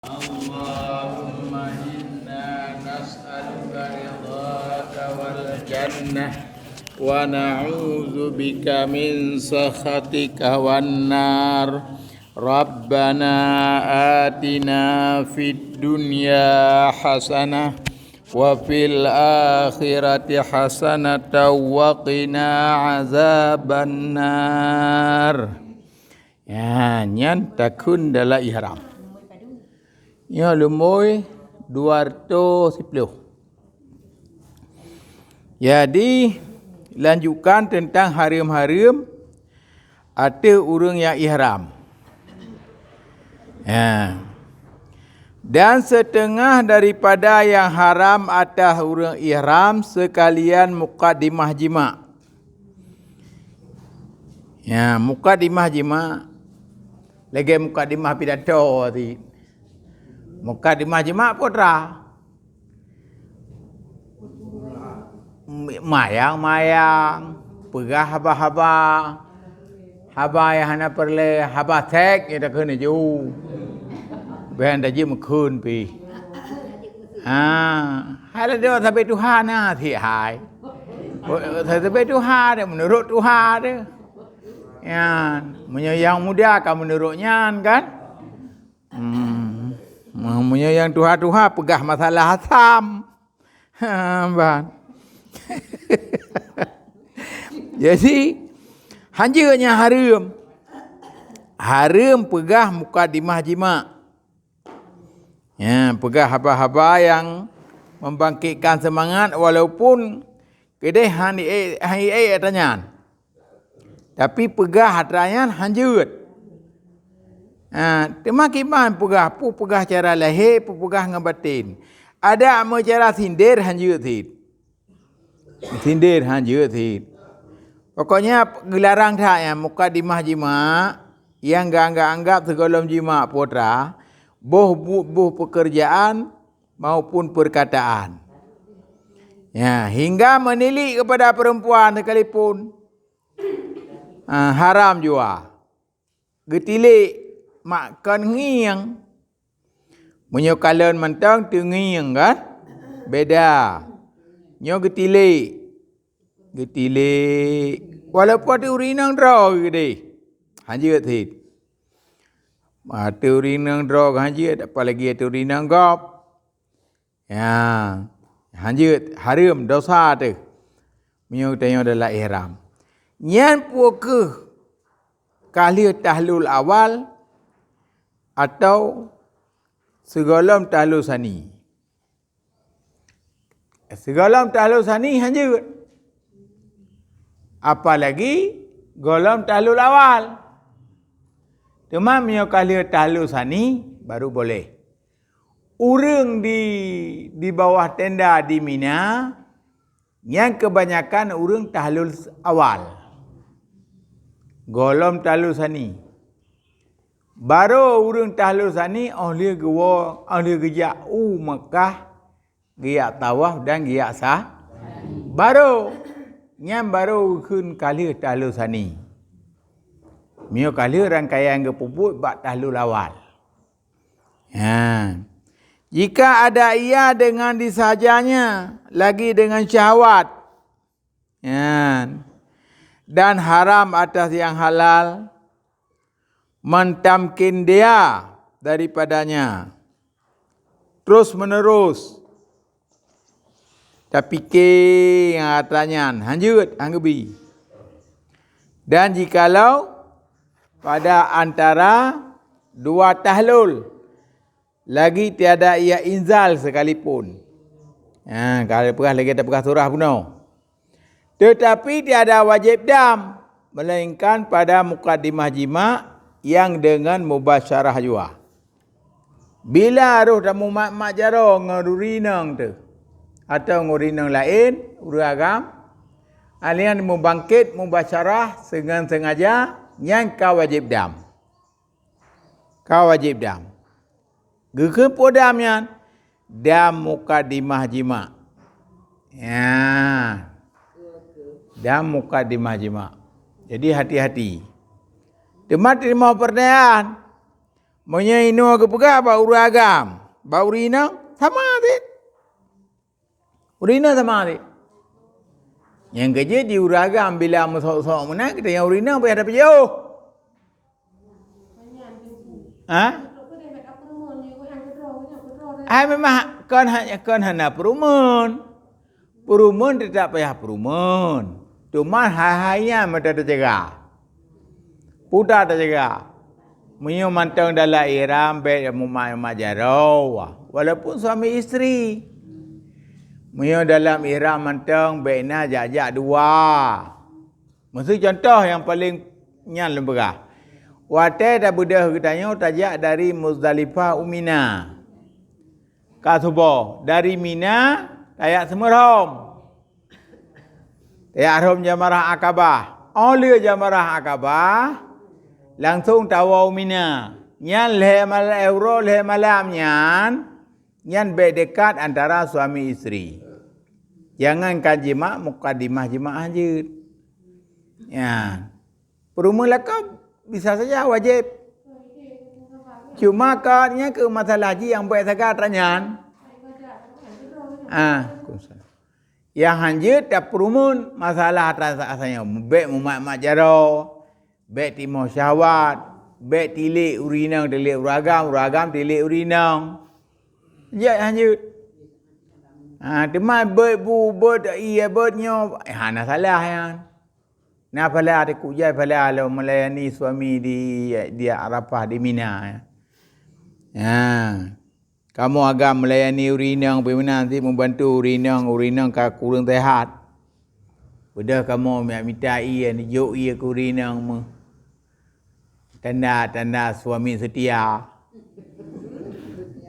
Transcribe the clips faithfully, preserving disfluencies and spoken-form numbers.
اللهم إنا نسألك رضاك والجنة ونعوذ بك من سخطك والنار. ربنا آتنا في الدنيا حسنة وفي الآخرة حسنة وقنا عذاب النار. Ya, nyan takheun dalam ihram. Nyoe lumbôi dua ratus sepuluh. Jadi, lanjutkan tentang hareuem-hareuem ateueh ureuëng nyang ihram. Ya. Dan setengah daripada yang haram atas ureuëng ihram sekalian mukadimah jimak. Ya, mukadimah jimak. Lagée mukadimah pidato tadi. Mukadimah jimak putra. Mayang-mayang, peugah haba-haba. Haba nyang hana peureulée, haba sek nyang takheun ju. Bèk tajeuet meukheun pih. Ha, hai lé sabe tuha na si hai. Sabe tuha deh, meunurot tuha deh. Nyan, meunyoe nyang muda ka meunurot nyan kan? Hmm. Meunyoe nyang tuha-tuha peugah masalah asam. Ha, ban. Jadi, hanjeuet nyan hareuem. Hareuem peugah mukadimah jimak. Ya, peugah haba-haba nyang membangkitkan semangat walaupun keudeh han ék, han ék atra nyan. Tapi peugah atra nyan hanjeuet. Ha, teuma kiban peugah, peue peugah cara lahé, peue peugah ngon baten. Adak meucara sindir hanjeuet cit. Sindir hanjeuet cit. Pokoknya geularang that nyan mukadimah jimak nyang geuanggap-anggap sigohlom jimak putra, boh bu-, boh pekerjaan maupun perkataan. Ya, hingga menilik kepada perempuan sekalipun. Ah, haram jua. Geutilik mak kon ngieng. Meunyoe kalon mantong teungieng kan? Beda. Nyoe geutilik. Geutilik. Walaupun ateueh ureueng inong droe geudeh. Hanjeuet cit. Ateueh ureueng inong droe hanjeuet, apalagi ateueh ureueng inong gob. Ya, hanjeuet, hareuem, dosa teuh. Meunyoe tanyoe dalam ihram. Nyan peue kheueh ka lheueh tahlul awal atau sigohlom tahlul sani? Sigohlom tahlul sani hanjeuet. Apalagi gohlom tahlul awal. Teuma meunyoe ka lheueh tahlul sani, baru boleh. Ureueng di, di bawah tenda di Mina, nyan keubanyakan ureueng tahlul awal. Gohlom tahlul sani. Barô ureueng tahlul sani óh lheueh geuwoe, óh lheueh geujak u Makkah, geujak tawaf dan geujak sa-, barô. Nyan barô geukheun ka lheueh tahlul sani. Meunyoe ka lheueh rangkaian geupeubuet bak tahlul awal. Ha. Jika ada ia dengan disajanya lagi dengan syahwat, nyan, dan haram atas yang halal mentamkin dia daripadanya terus menerus. Tapike ngon atra nyan, hanjeuet, han geubi. Dan jikalau pada antara dua tahlul, lagi tiada ia inzal sekalipun. Ha, kalau peugah lagée tapeugah surah bunoe. Tetapi tiada wajéb dam, melainkan pada mukadimah jimak nyang deungon mubasyarah jua. Bila roh tamumat-mat jaroe ngon ureueng inong teuh, atawa ngon ureueng inong laén, ureueng agam, alian mubangkét mubasyarah seungon sengaja, nyan ka wajéb dam. Ka wajéb dam. Geukheun peue dam nyan? Dam mukadimah jimak. Ya. Dam mukadimah jimak. Jadi hati-hati. Teuma teurimong peurtanyaan, Meunyoe inoe geupeugah bak ureuëng agam, bak ureuëng inong, sama cit. Ureuëng inong sama cit. Nyang keujeuet di ureuëng agam bila meusok-sok meunan, kita nyang ureuëng inong payah tapeujeuh. Ha? Hai memang kon ha-, kon hana peurumeun. Peurumeun teutab payah peurumeun. Teuma hai-hai nyan meuta teujaga. Puta teujaga. Meunyoe mantong dalam ihram bék mumat-mumat jaroe, walaupun suami isteri. Meunyoe dalam ihram mantong bék na jak-jak dua. Meuseu contoh nyang paleng nyan lôn peugah. Watée tabeudôh geutanyoe tajak dari Muzdalifah u Mina. Ka suboh, dari Mina tajak seumeuhom. Tajak rhom jamarah Aqabah. Óh lheueh jamarah Aqabah, langsong tawoe u Mina. Nyan lhée mal-, uroe lhée malam nyan, nyan bék dekat antara suami isteri. Jangankan jimak, mukadimah jimak hanjeuet. Ya. Peurumeun lakoe bisa saja wajéb. Cuma ka nyan keu masalah jih nyang bék sagai atra nyan. Ah, nyang hanjeuet tapeurumeun masalah atra atra nyan. Bék mumat-mat jaroe, bék timoh syahwat, bék tilék ureuëng inong, tilék ureuëng agam, ureuëng agam tilék ureuëng inong. Jak hanjeuet. Ha, teuma beuet bu, beuet ié, beuet nyoe, eh, hana salah nyan. Na pahala, teuk jai pahala lom meulayani suami di, di Arafah, di Mina. Ha. Kamoe agam meulayani ureuëng inong, peue meunan cit, membantu ureuëng inong, ureuëng inong ka kureueng sehat. Beudôh kamoe mita ié, neujok ié keu ureuëng inong meuh. Tanda-tanda suami setia.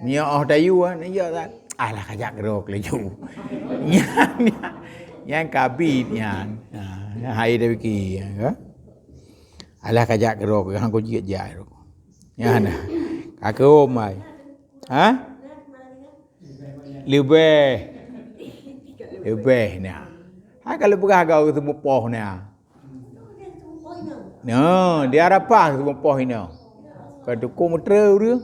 Meunyoe óh tayue, neujok that. Alah, kajak keudroe laju. Nyan, nyan, nyan kabit nyan. Ha, nyan hai tapike, ya. Alah, kajak keudroe, han kujeuet jak. Nyan, ka keuhom hai. Ha? Leubeh. Leubeh na. Hai ka lheueh peugah gaoh seumeupoh na. Nyoe, di Arafah seumeupoh inoe. Ka tukang meuteureu ureuëng.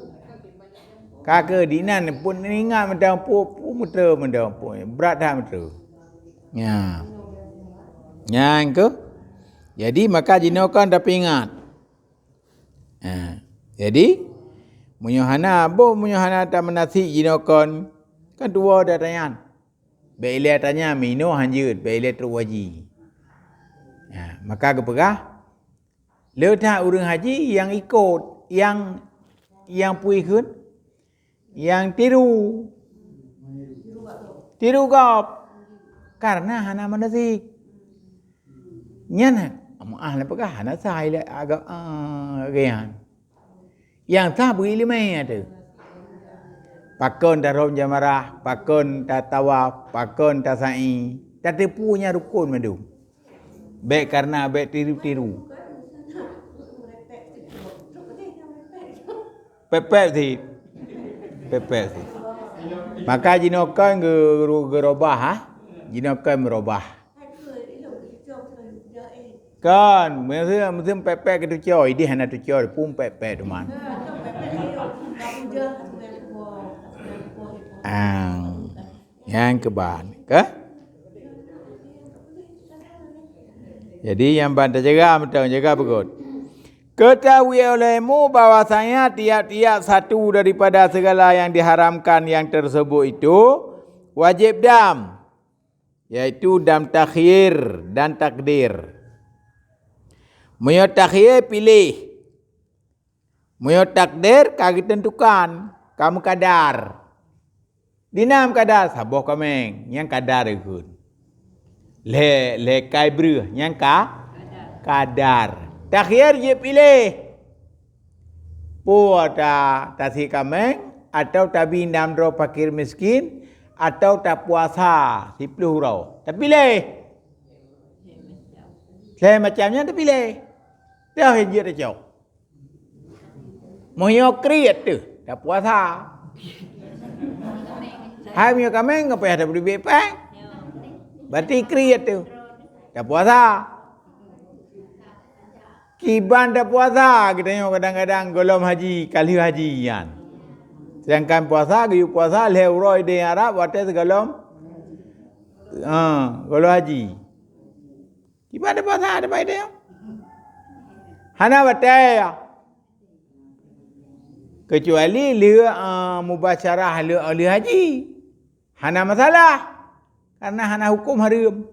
Ka keu di nan pun ingat mantong pu-, pu-, meuteureu mantong pu-, brat that meuteureu. Nya. Nyan keuh. Jadi, maka jinoe kon tapeuingat. Ha. Jadi, meunyoe hana, boh meunyoe hana tameunasik jinoe kon, kan tuwoe atra nyan. Bék ilée atra nyan meuinoe hanjeuet, bék ilée trok haji. Ha, maka geupeugah, le that ureuëng haji nyang ikot, nyang, nyang peue kheun, nyang tiru. Tiru gob. Karena hana manasik. Nyan, meu'ah lôn peugah, hana sah ilée agam, ah, lagée nyan. Nyang sah bri iéleumé teuh. Pakon tarhom jamarah, pakon tatawaf, pakon tasa'i, tateupeue nyan rukon mandum. Bék karena bék tiru-tiru. Pepet cit. Pepet cit. Maka jinoe kon geu-, geu-, geurobah, ha? Jinoe kon meurobah. Kan, meuseum, meuseum pepet keu tucoe, ideh hana tucoe, pun pepet teuma. Ah, nyang keuban, ka? Jadi, nyang ban tajaga mantong, jaga beugôt. Ketahui olehmu bahwasanya tiap-tiap satu daripada segala yang diharamkan yang tersebut itu wajib dam, yaitu dam takhir dan takdir. Meunyoe takhir, piléh. Meunyoe takdir, ka geuteuntukan, ka meukadar. Di na meukadar, saboh kaméng, nyang kadar geukheun. Lhée, lhée kai breueh, nyang ka? Kadar. Takhir jeuet piléh. Peue ta-, tasie kaméng, atawa tabi nam droe fakir miskin, atawa tapuasa siplôh uroe. Tapiléh. Lhée macam nyan tapiléh. Teuh jeuet tacok. Meunyoe kriet teuh, tapuasa. Hai meunyoe kaméng, payah tapeuteubiet péng. Berarti kriet teuh, tapuasa. Kiban tapuasa geutanyoe kadang-kadang gohlom haji, ka lheueh haji nyan. Sedangkan puasa, geuyue puasa lhée uroe idéh Arab watée sigohlom, ha, gohlom haji. Kiban tapuasa teuma idéh nyoe. Hana watée. Keucuali lheueh, a, mubasyarah lheueh, lheueh haji. Hana masalah. Karena hana huköm hareuem.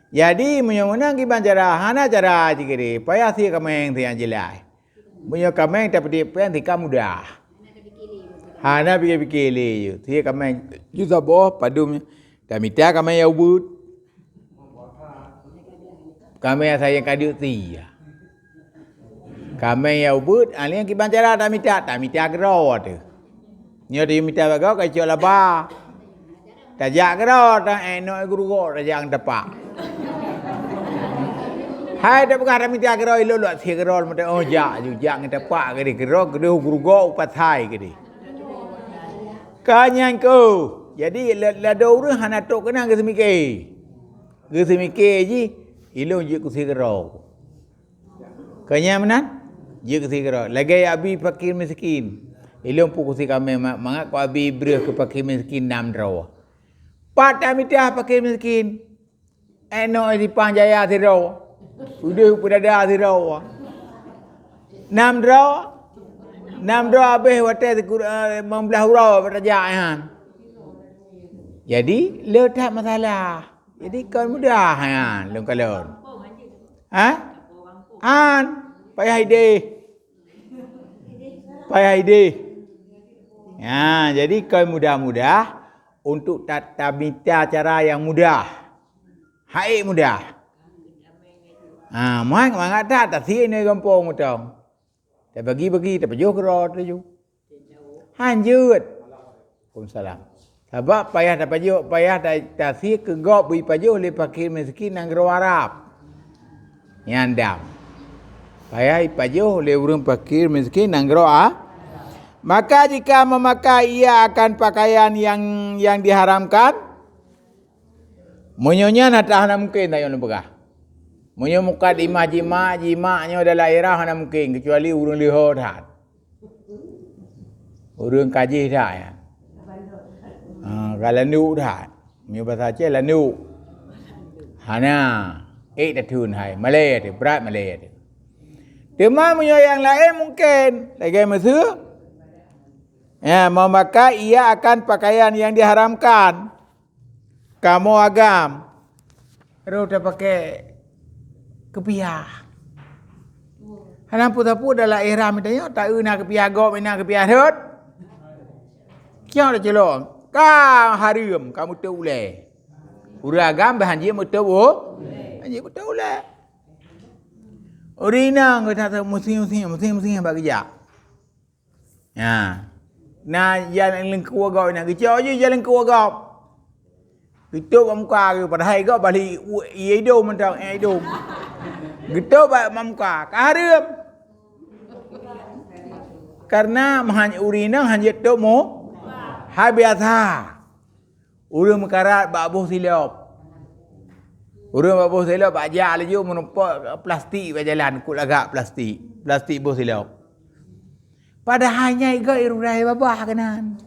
Jadi, meunyoe meunan kiban cara, hana cara cit keudeh, payah sie kaméng sie nyang jeulaih. Meunyoe kaméng tapeudiek péng sie ka mudah. Hana pike-pike lé yue. Sie kaméng ju saboh padum tamita kaméng nyang ubit. Kaméng nyang sayang ka duek sie. Kaméng nyang ubit, ah, lé kiban cara tamita, tamita keudroe teuh. Nyoe tamita bak gob ka icok laba. Tajak keudroe teuh, eh, nok gurugok tajak ngon tapak. Hai tapeugah tamita keudroe, ilôn lôn sie keudroe, meuteumé, oh, jak ju, jak ngon tapak keudeh, keudroe, keudeh gurugok u pasai keudeh. Ka nyan keuh. Jadi, la-, ladôm ureuëng hana trok keunan geuseumiké. Geuseumiké jih, ilôn jeuet keu sie keudroe. Ka nyan meunan, jeuet keu sie keudroe. Lagée abi fakir miskin. Ilôn peukusi kaméng ma-, mangat ku abi breueh keu fakir miskin nam droe. Pat tamita fakir miskin? Eh, nok sipang jaya sidroe. Udeuh peudada sidroe. Nam droe? Nam droe habéh watée sikur-, eh, limong blaih uroe bak tajak nyan. Jadi, le that masalah. Jadi, kon mudah nyan lôn kalon. Ha? An, payah idéh. Payah idéh. Ya, jadi kon mudah-mudah untuk ta-, tamita cara nyang mudah. Hai mudah. Ha, mangat, mangat that tasie nyoe gampông mantong. Tabagi-bagi, tapajoh keudroe teuh ju. Hanjeuet. Waalaikumsalam. Sabab payah tapajoh, payah ta-, tasie keu gob beu ipajoh lé fakir miskin nanggroe Arab. Nyan dam. Payah ipajoh lé ureuëng fakir miskin nanggroe A-, maka jika memakai ia akan pakaian yang, yang diharamkan, meunyoe nyan ata hana mungken, tanyoe lôn peugah. Meunyoe mukadimah jimak, jimak nyoe dalam ihram hana mungken, keucuali ureuëng leuho that. Ureuëng kajih that nyan. Ha, ka landuk that. Meunyoe basa Aceh landuk. Hana. Ék tatheun hai. Malée teuh, brat malée teuh. Teuma meunyoe nyang laén mungken, lagée miseue, ya, memakai ia akan pakaian yang diharamkan. Kamoe agam, rhot tapakai kupiah. Hana peue-peue dalam ihram tanyoe, taeu na kupiah gob, na kupiah rhot. Kiok taculong, ka hareuem, ka meutôb ulée. Ureuëng agam bah hanjeuet meutôb u-, hanjeuet meutôb ulée. Ureuëng inong geutanyoe musim-musim, musim-musim bak geujak. Nah, na jan leungkue gob, na geucok jih jan leungkue gob. Geutôb bak muka geuh, padahai gob bali u-, ie idong mantong, ie idong. Geutôb bak, bak muka, ka hareuem. Karena meuhan-, ureuëng inong hanjeuet tôb mu-, hai biasa. Ureuëng meukarat bak boh silop. Ureuëng bak boh silop bak jak laju meurumpok plastik bak jalan, kut lagak plastik. Plastik boh silop. Padahai nyan igob irurai babah keunan.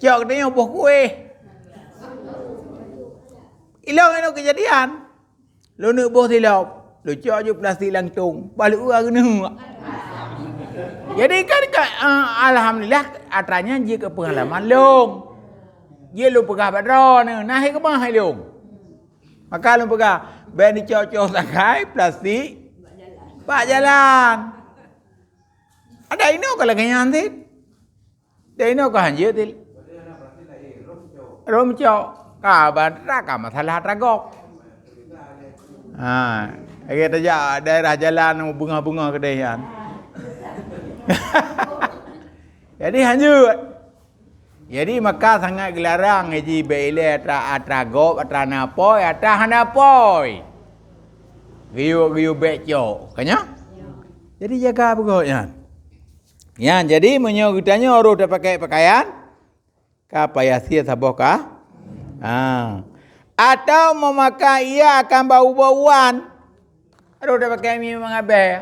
Cok geutanyoe boh kueh. Ilong inoe keujadian. Lôn neuk boh silop, lôn cok ju plastik lam tong, bah lôn eu geuneuk. Jadi kan ka, eh, alhamdulillah, atra nyan jeuet keu peungalaman lôn. Jeuet lôn peugah bak droeneuh, na hai keumah hai lôn. Maka lôn peugah, bèk neucok-cok sakai plastik bak jalan. Ada inoe ka lagèe nyan cit. Dan inoe ka hanjeuet cit. Rhom cok. Ka batra ka masalah atra gob. Ha, lagèe tajak daerah jalan beungoh-beungoh keudeh nyan. Jadi hanjeuet. Jadi maka sangat geularang jih bèk ilèe atra, atra gob, atra na pôi, atra hana pôi. Geuyue, geuyue bèk cok. Ka nyan? Jadi jaga beugöt nyan. Nyan, jadi meunyoe geutanyoe roh tapakèk pakaian, ka payah sie saboh ka? Ha. Atau memakai ia akan bau-bauan. Ka rôh tapakèk minyeuk mangat bèe.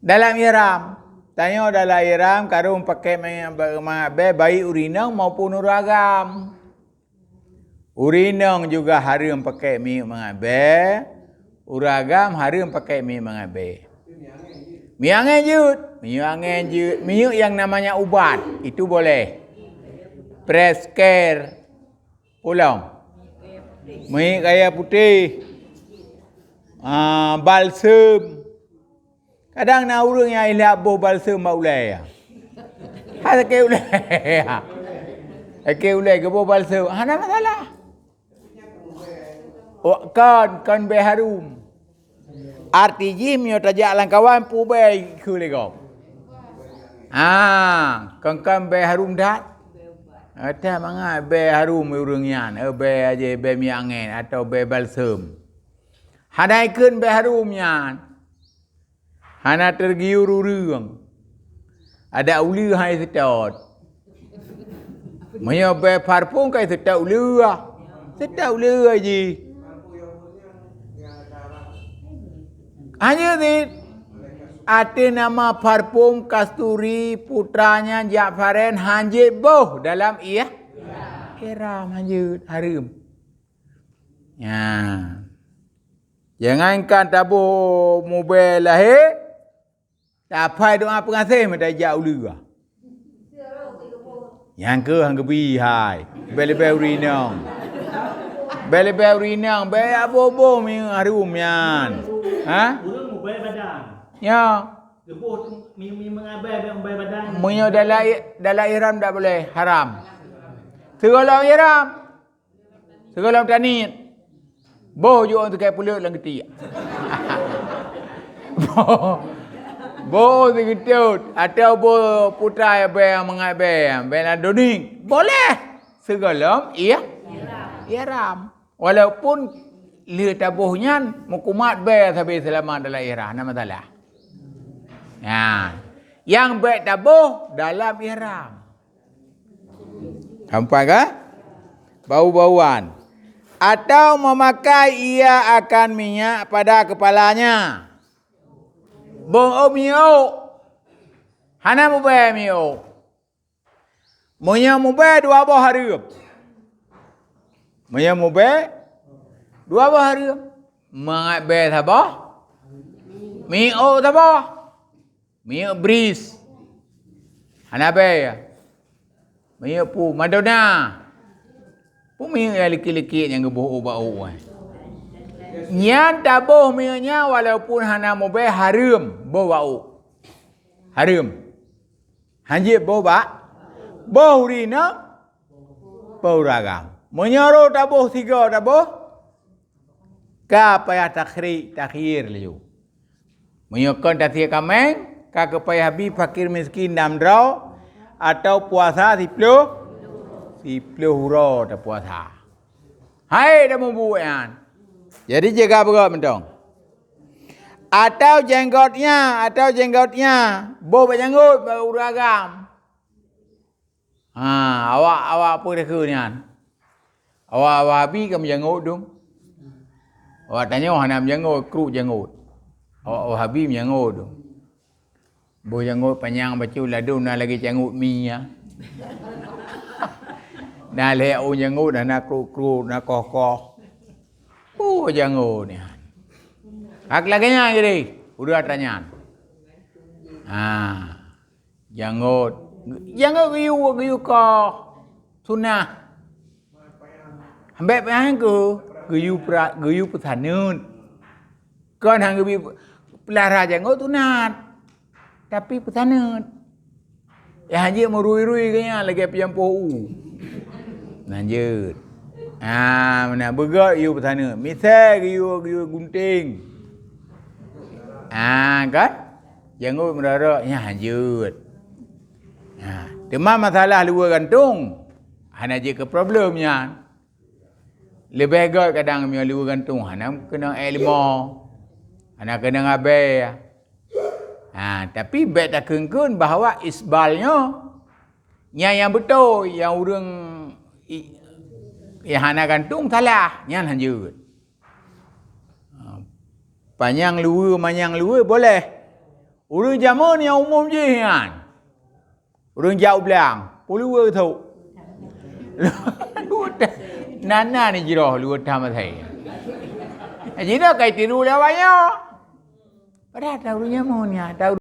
Dalam ihram. Tanyoe dalam ihram ka rôh pakèk minyeuk mangat bèe, baik ureueng inong maupun ureueng agam. Ureueng inong juga hareuem pakèk minyeuk mangat bèe, ureueng agam hareuem pakèk minyeuk mangat bèe. Minyeuk angèn jeuet, minyeuk angèn jeuet, minyeuk yang namanya ubat, itu boleh. Press care, ulông. Minyeuk kaya putéh, ah, balsem. Kadang na ureueng nyang ilak boh balsem bak ulèe. Hai sakét ulèe. Sakét ulèe geuboh balsem, hana masalah. Oh, kon, kon bèe harum. Arti jih meunyoe tajak lam kawan peue bèe keu lé gob. Ah, kon-kon bèe harum that. Ata mangat bèe harum ureueng nyan, eh, bèe aja bèe minyeuk angèn atau bèe balsem. Hana ikheun bèe harum nyan. Hana teugiur ureueng. Adak uleue hai seutôt. Meunyoe bèe parfum kai seutôt uleue. Seutôt uleue jih. Hanya sit. Até nama parfum kasturi putra nyan jak paren hanjeuet boh dalam ieh. Ihram hanjeuet hareuem. Ya. Jangankan taboh mubèe lahé, taphai doa peungaséh meutajak uleue. Nyang keuh han geubi hai. Bèe leubèh ureueng inong. Bèe leubèh ureueng inong, bèe aboh-boh minyeuk harum nyan. Ha? Ureueng mubèe badan. Ya. Geuboh tu mi-, mi-, mengabèe, mubèe badan. Meunyoe dalam i-, dalam ihram tak boleh, haram. Sigohlom ihram. Sigohlom taniet. Boh ju ôn teukai puleuk lam geutiek. Boh, boh sigeutot atau boh putra bèe mangat bèe, bèe lam doning. Boleh. Sigohlom ieh, ihram. Walaupun lheueh taboh nyan meukumat bèe sabe seulamat dalam ihram, hana masalah. Nah, nyang bèk taboh dalam ihram. Nampak kan? Bau-bauan. Atau memakai ia akan minyak pada kepalanya. Boh ôk minyeuk. Hana mubèe minyeuk. Meunyoe mubèe dua boh hareuem. Meunyoe mubèe dua boh hareuem. Mangat bèe saboh. Minyeuk saboh. Minyeuk bris. Hana bèe. Minyeuk peue? Madonna. Peue minyeuk nyang likit-likit nyang geuboh ubak ôk, eh? Nyan taboh minyeuk nyan walaupun hana mubèe hareuem boh bak ôk. Hareuem. Hanjeuet boh bak, boh ureueng inong, boh ureueng agam. Meunyoe rôh taboh sigoe taboh, ka payah takhri-, takhyir laju. Meunyoe kon tasie kaméng, ka keu payah bi fakir miskin nam droe, atau puasa siploh, siploh uroe tapuasa. Hai dah mubuet nyan. Jadi jaga beurot mantong. Atau jenggotnya, atau jenggotnya, boh bak janggot bak ureueng agam. Ha, awak, awak peue takheun nyan? Awak Wahabi ka meujanggot dum. Awak tanyoe hana meujanggot, kruk janggot. Awak Wahabi meujanggot dum. Boh janggot panyang bacut ladôm na lagèe janggot mi nyan. Na lhèe ôn janggot, na kruk-kruk, na koh-koh. Boh janggot nyan. Hak lagèe nyan jadi, udah ata nyan. Ha. Janggot. Janggot geuyue, geuyue koh. Sunah. Ambek payah keu geuyue pra-, geuyue peusaneut. Kon han geubi peulara janggot sunat. Tapi peusaneut. Ya hanjeuet meurui-rui keu nyan lagèe peujampoh u. Lanjut. Ah, meunan beugöt geuyue peusaneut. Misai geuyue, geuyue gunting. Ah, kan? Janggot meurara nyan hanjeuet. Ha, teuma masalah luwa gantong hana jeuet keu problem nyan. Leubeh göt kadang meunyoe luwa gantong hana keunong èk leumo, hana keunong abèe. Ha, tapi bèk takheun-kheun bahwa isbal nyoe nyan nyang beutôi, nyang ureueng i-, nyang hana gantong salah, nyan hanjeuet. Ha, Manyang luwe, manyang luwe boleh. Ureuëng jameun nyang umum jih nyan. Ureuëng jak u blang, puluh thok. Nana ni jiroh luwe tam asai. Jinoe kai tiru lé awaknyoe. Padahai ureuëng jameun nyan,